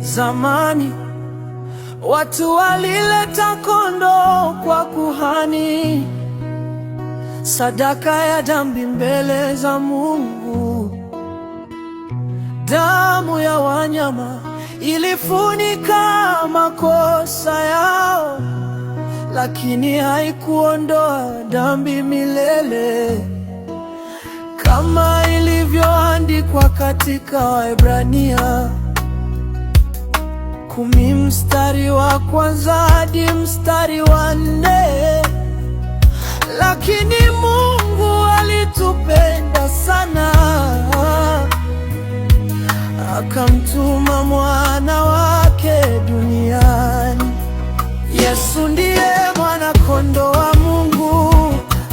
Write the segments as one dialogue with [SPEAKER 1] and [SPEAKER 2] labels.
[SPEAKER 1] Zamani watu walileta kondoo kwa kuhani, sadaka ya dhambi mbele za Mungu. Damu ya wanyama ilifunika makosa yao, lakini haikuondoa dhambi milele, kama ilivyoandikwa katika Waebrania 10 mstari wa kwanza hadi mstari wa 4. Lakini Mungu alitupenda sana, akamtuma mwana wake duniani. Yesu ndiye mwana kondoo wa Mungu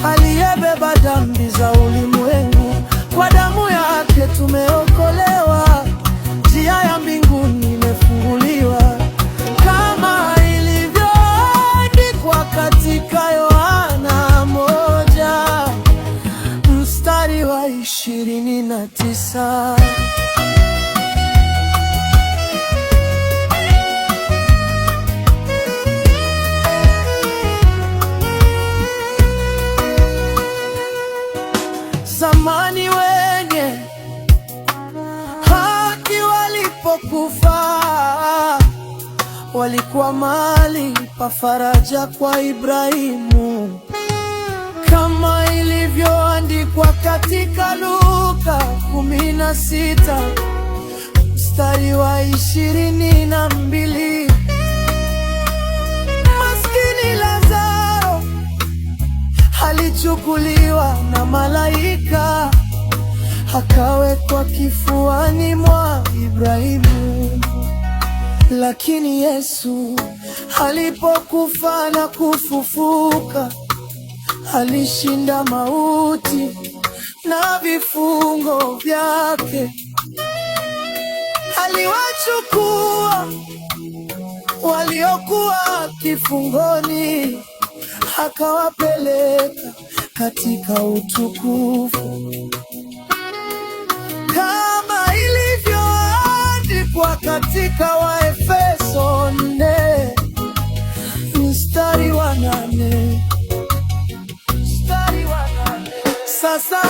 [SPEAKER 1] aliyebeba dhambi za ulimwengu. Kwa damu yake tumeokolewa, njia ya mbinguni imefunguliwa, kama ilivyoandikwa katika Yohana 1 mstari wa 29. Zamani wenye haki walipokufa, walikuwa mahali pa faraja kwa Ibrahimu, kama ilivyoandikwa katika Luka 16 mstari wa 22. Maskini Lazaro alichukuliwa na malaika, akawekwa kifuani mwa Ibrahimu. Lakini Yesu alipokufa na kufufuka, alishinda mauti na vifungo vyake. Aliwachukua waliokuwa kifungoni, akawapeleka katika utukufu, kama ilivyoandikwa katika Waefeso 4 mstari wa 8. Sasa